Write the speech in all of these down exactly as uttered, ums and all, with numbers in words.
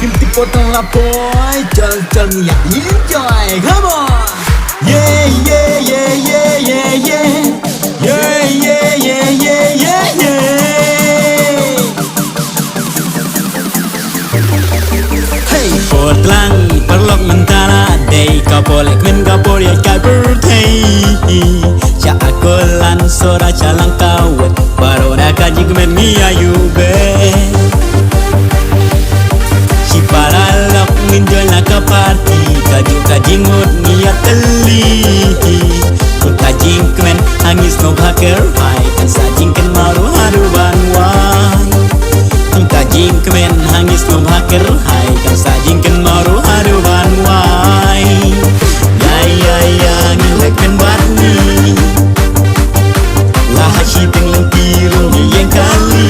Kim tik potong la poi, jol jol ngi ïa enjoy. Come on. Yeah, yeah, yeah, yeah, yeah, yeah. Yeah, yeah, yeah, yeah, yeah, yeah. Hey, por tlang, paralok, mynta la dei ka por leh kmen ka por ïaid ka pyrthei. Sha Akolan, Sohra, sha Langkawi, baroh da ka jingkmen ngi ïa ïubeh. Shi paralok ngin join la ka party, kajuh ka jingmut ngi ïa tylli. Ka jingkmen ha ngi sngewbha kyrhai, kan sa jingkynmaw ruh haduh ban wai. Ka jingkmen ha ngi sngewbha kyrhai, kan sa jingkynmaw ruh haduh ban wai. Ïa ïa ïa, ngin leh kmen bad ngi. La ha shiteng lynti ruh ngi ïeng kali.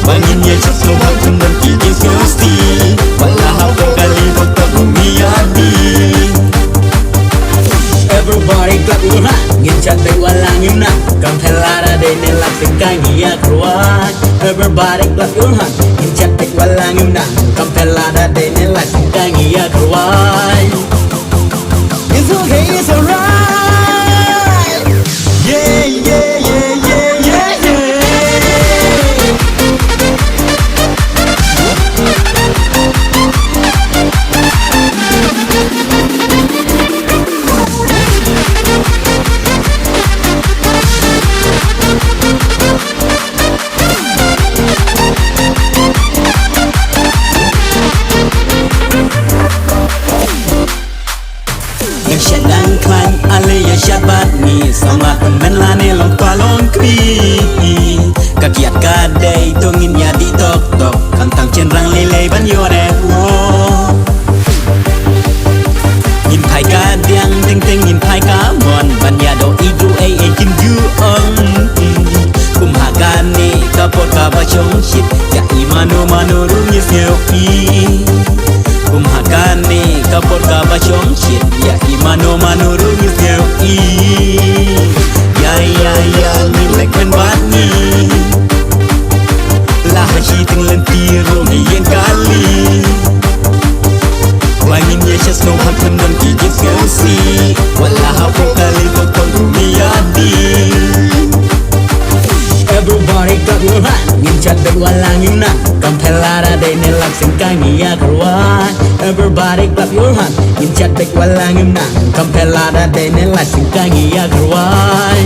Ba ngin ïa sngewbha kum don ki jingsngewsih. Ba la hapoh kali tok tok ruh ngi ïa dih. Everybody clap your hand. Ngin shad beit wat la ngim nang. Kam pher lada dei ne lak tyngka ngi ïa kyrwai. Everybody clap your hand. Ngin shad beit wat la ngim nang. Kam pher lada dei ne lak tyngka ngi ïa kyrwai. It's okay, it's alright. Yeah, yeah, yeah, yeah, yeah, yeah. Ngan shad dang khlaiñ, ale ïa shad bad ngi, samla tymmen lane long kpa long kmie. Ka kiad ka dei to ngin ïa dih tok tok, khamtam shynrang lei lei ban ïoh network. Ngin phai ka diang teng teng, ngin phai ka mon, ban ïa doh i du ei ei kin ju ong. Kum ha kane ka por kaba shong shit, ïa i mano mano ruh ngi sngewbha. Kum ha kane ka por kaba shong shit, ïa i mano mano ruh ngi sngewbha. Ïa ïa ïa, ngin leh kmen bad ngi. La ha shiteng lynti ruh ngi ïeng kali. Ba ngin ïa sngewbha kum don ki jingsngewsih. Wat la hapoh kali tok tok ruh ngi ïa dih. Everybody clap your hand. Ngin shad beit wat la ngim nang. Kam pher lada dei ne lak tyngka ngi ïa kyrwai. Everybody clap your hand. Ngin shad beit wat la ngim nang. Kam pher lada dei ne lak tyngka ngi ïa kyrwai.